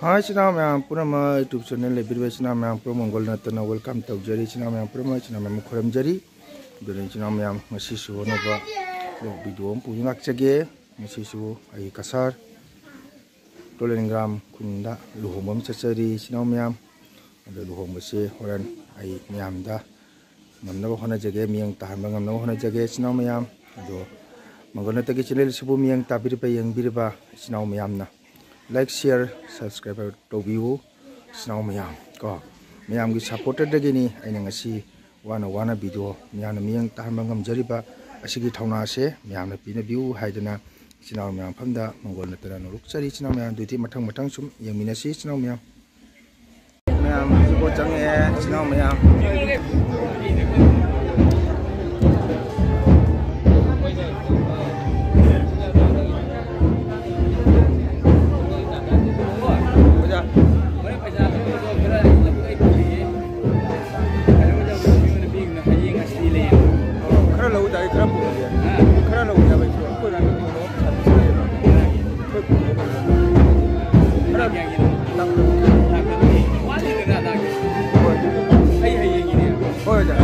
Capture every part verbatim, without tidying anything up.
ꯍꯥꯏ, ꯏꯆꯤꯟ ꯏꯅꯥꯎ ꯃꯌꯥꯝ ꯄꯨꯝꯅꯃꯛ, YouTube channel ꯂꯩꯕꯤꯔꯤꯕ ꯏꯆꯤꯟ ꯏꯅꯥꯎ ꯃꯌꯥꯝ ꯄꯨꯝꯅꯃꯛ ꯃꯪꯒꯣꯜ ꯅꯠꯇꯅ welcome ꯇꯧꯖꯔꯤ꯫ ꯏꯆꯤꯟ ꯏꯅꯥꯎ ꯃꯌꯥꯝ ꯄꯨꯝꯅꯃꯛ, ꯏꯆꯤꯟ ꯏꯅꯥꯎ ꯃꯌꯥꯝ ꯈꯨꯔꯨꯝꯖꯔꯤ꯫ ꯑꯗꯨꯅ ꯏꯆꯤꯟ ꯏꯅꯥꯎ ꯃꯌꯥꯝ, ꯉꯁꯤꯁꯨ ꯑꯅꯧꯕ vlog video ꯑꯃ ꯄꯨꯗꯨꯅ ꯂꯥꯛꯆꯒꯦ꯫ ꯉꯁꯤꯁꯨ ꯑꯩ ꯀꯁꯥꯔ ꯇꯣꯂꯦꯟꯒ꯭ꯔꯥꯝ ꯈꯨꯟꯗ ꯂꯨꯍꯣꯡꯕ ꯑꯃ ꯆꯠꯆꯔꯤ, ꯏꯆꯤꯟ ꯏꯅꯥꯎ ꯃꯌꯥꯝ꯫ ꯑꯗꯣ ꯂꯨꯍꯣꯡꯕꯁꯦ ꯍꯣꯔꯦꯟ ꯑꯩ ꯃꯌꯥꯝꯗ ꯉꯝꯅꯕ ꯍꯣꯠꯅꯖꯒꯦ, ꯃꯤꯠꯌꯦꯡ ꯇꯥꯍꯟꯕ ꯉꯝꯅꯕ ꯍꯣꯠꯅꯖꯒꯦ, ꯏꯆꯤꯟ ꯏꯅꯥꯎ ꯃꯌꯥꯝ꯫ ꯑꯗꯣ ꯃꯪꯒꯣꯜ ꯅꯠꯇꯒꯤ channel ꯑꯁꯤꯕꯨ ꯃꯤꯠꯌꯦꯡ ꯇꯥꯕꯤꯔꯤꯕ, ꯌꯦꯡꯕꯤꯔꯤꯕ ꯏꯆꯤꯟ ꯏꯅꯥꯎ ꯃꯌꯥꯝꯅ like, share, subscribe ꯇꯧꯕꯤꯌꯨ, ꯏꯆꯤꯟ ꯏꯅꯥꯎ ꯃꯌꯥꯝ꯫ ꯀꯣ, ꯃꯌꯥꯝꯒꯤ supportꯗꯒꯤꯅꯤ ꯑꯩꯅ ꯉꯁꯤ ꯋꯥꯅ ꯋꯥꯅ video ꯃꯌꯥꯝꯅ ꯃꯤꯠꯌꯦꯡ ꯇꯥꯍꯟꯕ ꯉꯝꯖꯔꯤꯕ꯫ ꯑꯁꯤꯒꯤ ꯊꯧꯅꯥꯁꯦ ꯃꯌꯥꯝꯅ ꯄꯤꯅꯕꯤꯌꯨ ꯍꯥꯏꯗꯅ ꯏꯆꯤꯟ ꯏꯅꯥꯎ ꯃꯌꯥꯝ ꯃꯐꯝꯗ ꯃꯪꯒꯣꯜ ꯅꯠꯇꯅ ꯅꯣꯂꯨꯛꯆꯔꯤ, ꯏꯆꯤꯟ ꯏꯅꯥꯎ ꯃꯌꯥꯝ꯫ ꯑꯗꯨꯗꯤ ꯃꯊꯪ ꯃꯊꯪ ꯁꯨꯝ ꯌꯦꯡꯃꯤꯟꯅꯁꯤ, ꯏꯆꯤꯟ ꯏꯅꯥꯎ ꯃꯌꯥꯝ꯫ ꯃꯌꯥꯝ ꯍꯧꯖꯤꯛꯐꯥꯎ ꯆꯪꯉꯛꯑꯦ, ꯏꯆꯤꯟ ꯏꯅꯥꯎ ꯃꯌꯥꯝ꯫ ꯈꯔ ꯂꯧ ꯇꯥꯔꯦ, ꯈꯔ ꯄꯨꯔꯛꯑꯒꯦ꯫ ꯈꯔ ꯂꯧ ꯇꯥꯔꯦ, ꯑꯩꯈꯣꯏ ꯔꯥꯏꯕꯛ ꯄꯨꯔꯛꯑꯣ꯫ ꯈꯔ ꯂꯥꯛꯇꯕꯅꯤ꯫ ꯍꯣꯏ, ꯑꯣꯖꯥ꯫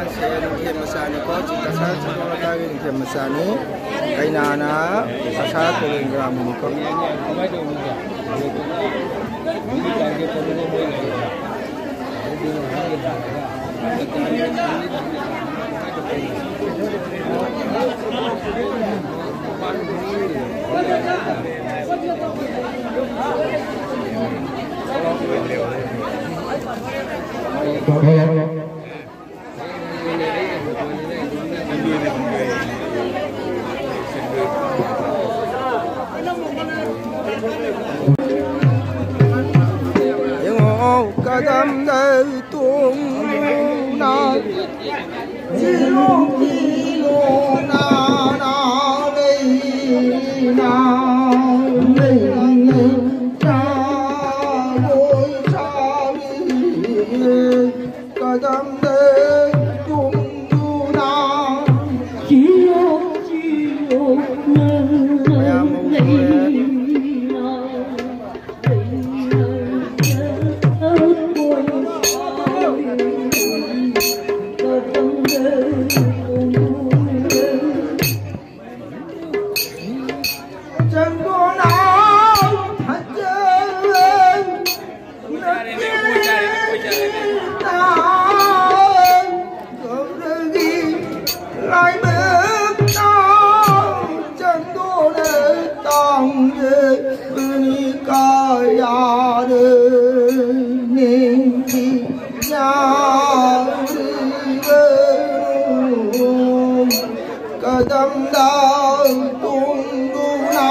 ꯁꯦ ꯅꯤꯡꯊꯦꯝ ꯃꯆꯥꯅꯤꯀꯣ, ꯆꯤꯡꯀꯁꯥ ꯆꯤꯡꯈꯣꯡ ꯂꯩꯀꯥꯏꯒꯤ ꯅꯤꯡꯊꯦꯝ ꯃꯆꯥꯅꯤ꯫ ꯀꯩꯅꯥꯅ ꯀꯁꯥ ꯀꯣꯂꯦꯟ ꯒ꯭ꯔꯥꯝꯒꯤꯅꯤꯀꯣ꯫ ꯌꯦꯡꯉꯣ, ꯀꯗꯝꯗ ꯇꯣꯡꯗꯨꯅ ꯆꯤꯔꯨ ꯆꯤꯔꯨ ꯅꯥꯅꯥ ꯂꯩꯅꯥ ꯂꯩꯅꯥ ꯆꯥꯔꯣꯏ ꯆꯥꯔꯤ꯫ ꯀꯗꯝꯗ ꯇꯨꯝꯗꯨꯅ ꯆꯤꯌꯣꯛ ꯆꯤꯌꯣꯛꯅ ꯃꯌꯥꯝ ꯃꯧ ꯂꯣꯏꯔꯦ꯫ ꯂꯩꯅ ꯂꯩꯅ ꯀꯗꯝꯗ ꯇꯨꯝꯗꯨꯅ ꯆꯪꯗꯨꯅ ꯐꯖ ꯀꯗꯝꯗ ꯇꯣꯡꯗꯨꯅ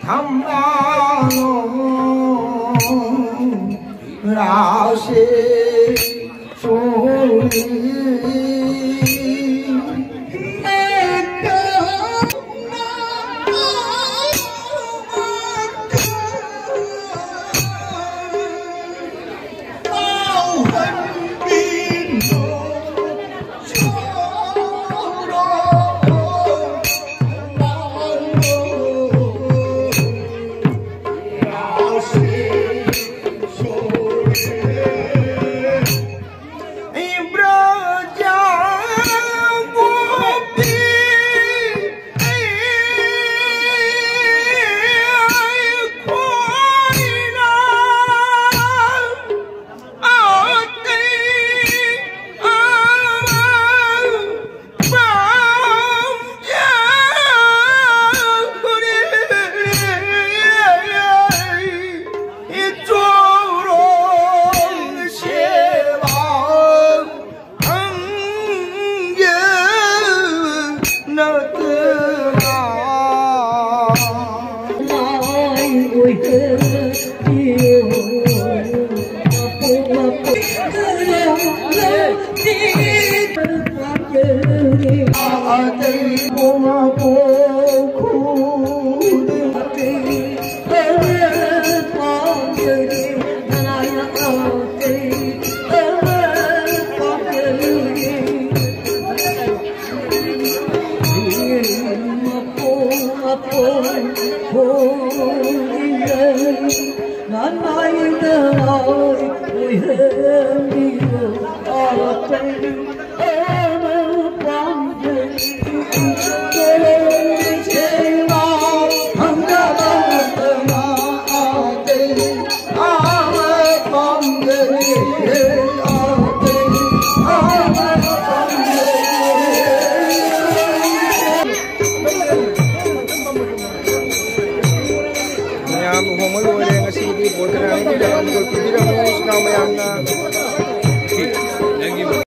Amrano rase suri. ꯃꯌꯥꯝ ꯂꯨꯍꯣꯡꯕ ꯂꯣꯏꯔꯦ꯫ ꯉꯁꯤꯒꯤꯗꯤ ꯕꯣꯔ ꯀꯅꯥꯅꯤ? ꯃꯌꯥꯝ ꯒꯣꯜ ꯄꯤꯕꯤꯔꯝꯃꯨ, ꯏꯆꯤꯟ ꯏꯅꯥꯎ ꯃꯌꯥꯝꯅ꯫